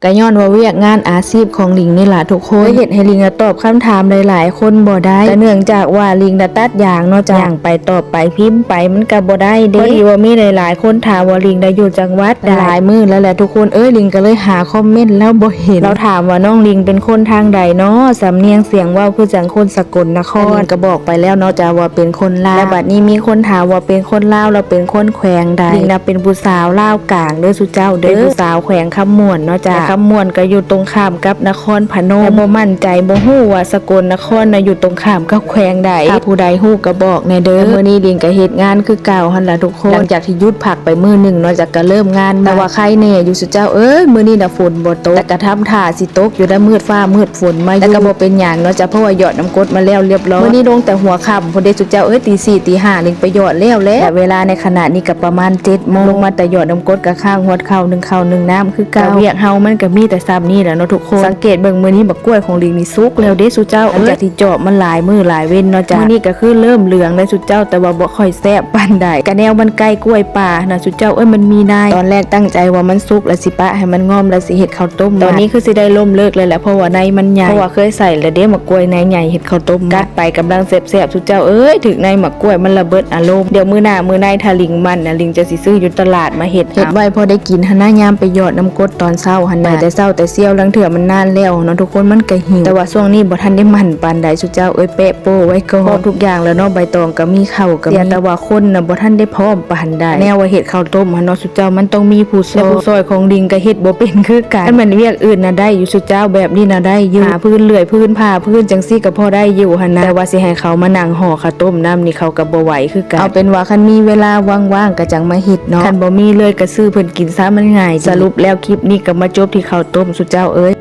ກະຍ້ອນວ່າວຽກງານອາຊີບຂອງລິງນີ້ລະທຸກຄົນ ເລີຍເຮັດໃຫ້ລິງນະຕອບຄຳຖາມຫຼາຍໆຄົນບໍ່ໄດ້ ກະເນື່ອງຈາກວ່າລິງນະຕັດຢາງເນາະ ຍ່າງໄປຕອບໄປພິມໄປມັນກະບໍ່ໄດ້ເດ້ ພໍດີວ່າມີຫຼາຍໆຄົນຖາມວ່າລິງນະຢູ່ຈັງຫວັດໃດ ຫຼາຍມື້ແລ້ວແຫຼະທຸກຄົນເອີຍ ລິງກະເລີຍຫາຄອມເມັນແລ້ວບໍ່ເຫັນ ລາວຖາມວ່ານ້ອງລິງເປັນຄົນທາງໃດເນາະ ສຳນຽງສຽງເວົ້າຄືຈັ່ງຄົນສະກົນນະຄອນ ແຕ່ລິງກະບອກໄປແລ້ວເນາະຈ້າວ່າເປັນຄົນລາວ ແລະບາດນີ້ມີຄົນຖາມວ່າເປັນຄົນລາວ ແລ້ວເປັນຄົນແຂວງໃດ ລິງນະເປັນຜູ້ສາວລາວ ກາງເດີຊຸເຈົ້າເດີ ເປັນຜູ້ສາວແຂວງຄຳມ່ວນເນາະຈ້າ ແຕ່ຄຳມ່ວນກະຢູ່ຕົງຂ້າມກັບນະຄອນພະນົມ ແຕ່ບໍ່ໝັ້ນໃຈ ບໍ່ຮູ້ວ່າສະກົນນະຄອນນະຢູ່ຕົງຂ້າມກັບແຂວງໃດ ຖ້າຜູ້ໃດຮູ້ກະບອກແດ່ເດີ ແຕ່ມື້ນີ້ລິງກະເຮັດງານຄືເກົ່າຫັ້ນລະທຸກຄົນ ຫຼັງຈາກທີ່ຢຸດພັກໄປມື້ໜຶ່ງເນາະຈ້າ ກະເລີ່ມງານໃໝ່ ແຕ່ວ່າໄຄແນ່ຢູ່ຊຸເຈົ້າເອີຍ ມື້ນີ້ນະຝົນບໍ່ຕົກ ແຕ່ກະທຳທ່າຊິຕົກຢູ່ ແຕ່ມືດຟ້າມືດຝົນມາຢູ່ ແຕ່ກະບໍ່ເປັນຫຍັງເນາະຈ້າ ເພາະວ່າຢອດນ້ຳ ກົດມາແລ້ວລຽບຮ້ອຍ ມື້ນີ້ລົງແຕ່ຫົວຄ່ຳພຸ້ນເດ້ຊຸເຈົ້າເອີຍ ຕີສີ່ຕີຫ້ານີ້ໄປຢອດແລ້ວແຫຼະ ແລະເວລາໃນຂະນະນີ້ກະປະມານເຈັດໂມງ ລົງມາແຕ່ຢອດນ້ຳກົດກະຄ້າງຮອດເຂົ້າ ໜຶ້ງເຂົ້າໜຶ້ງນ້ຳຄືເກົ່າ ກະວຽກເຮົາມັນກະມີແຕ່ຊ່ຳນີ້ແຫຼະເນາະທຸກຄົນ ສັງເກດເບິ່ງມື້ນີ້ບັກກ້ວຍຂອງລິງນີ້ສຸກແລ້ວເດ້ຊຸເຈົ້າເອີຍ ຫຼັງຈາກທີ່ຈອບມັນຫຼາຍມື້ຫຼາຍເວັນເນາະຈ້າ ມື້ນີ້ກະຄືເລີ່ມເຫຼືອງແລ້ວຊຸເຈົ້າ ແຕ່ວ່າບໍ່ຄ່ອຍແຊບປານໃດ ກະແນວມັນໃກ້ກ້ວຍປ່າຫັ້ນນະຊຸເຈົ້າເອີຍ ມັນມີໃນ ຕອນແລກຕັ້ງໃຈວ່າມັນສຸກແລ້ວຊິປະໃຫ້ມັນງອມແລ້ວຊິເຮັດເຂົ້າຕົ້ມ ຕອນນີ້ຄືຊິໄດ້ລົ້ມເລີກແລ້ວແຫຼະ ເພາະວ່າໃນມັນໃຫຍ່ ເພາະວ່າເຄີຍໃສ່ແລ້ວເດ້ ໝາກກ້ວຍໃນໃຫຍ່ເຮັດ ເຂົ້າຕົ້ມ ກັດໄປກຳລັງແຊບໆ ຊຸເຈົ້າເອີຍ ຖືກໃນໝາກກ້ວຍມັນລະເບີດອາລົມ ດຽວມື້ໜ້າມື້ໃນຖ້າລິງໝັ້ນນະ ລິງຈະຊິຊື້ຢູ່ຕະຫຼາດມາເຮັດ ເຮັດໄວ້ພໍໄດ້ກິນຫັ້ນນະ ຍາມໄປຢອດນ້ຳກົດຕອນເຊົ້າຫັ້ນນະ ໄປແຕ່ເຊົ້າແຕ່ສ່ຽວ ລາງເທື່ອມັນນານແລ້ວເນາະທຸກຄົນ ມັນກະຫິວ ແຕ່ວ່າຊ່ວງນີ້ບໍ່ທັນໄດ້ໝັ້ນປານໃດ ຊຸເຈົ້າເອີຍ ແປະໂປ້ໄວ້ກ່ອນ ພ້ອມທຸກຢ່າງແລ້ວເນາະ ໃບຕອງກະມີ ເຂົ້າກະມີ ແຕ່ວ່າຄົນນະບໍ່ທັນໄດ້ພ້ອມປານໃດ ແນວວ່າເຮັດເຂົ້າຕົ້ມຫັ້ນເນາະ ເຈົ້າ ມັນຕ້ອງມີຜູ້ຊ່ອຍ ແຕ່ຜູ້ຊ່ອຍຂອງລິງກະເຮັດບໍ່ເປັນຄືກັນ ຄັນແມ່ນວຽກອື່ນນະໄດ້ຢູ່ຊຸເຈົ້າ ແບບນີ້ນະໄດ້ຢູ່ ຫາຟືນເລື່ອຍຟືນ ຜ່າຟືນຈັ່ງຊີ້ກະພໍໄດ້ຢູ່ຫັ້ນນະ ແຕ່ວ່າຊິໃຫ້ເຂົາມານັ່ງຫໍ່ເຂົ້າຕົ້ມນຳນີ້ ເຂົາກະບໍ່ໄຫວຄືກັນ ເອົາເປັນວ່າຄັນມີເວລາວ່າງໆກະຈັ່ງມາເຮັດເນາະ ຄັນບໍ່ມີເລີຍກະຊື້ເພິ່ນກິນຊະ ມັນງ່າຍ ສະຫຼຸບແລ້ວຄລິບນີ້ກະມາຈົບທີ່ເຂົ້າຕົ້ມ ຊຸເຈົ້າເອີຍ.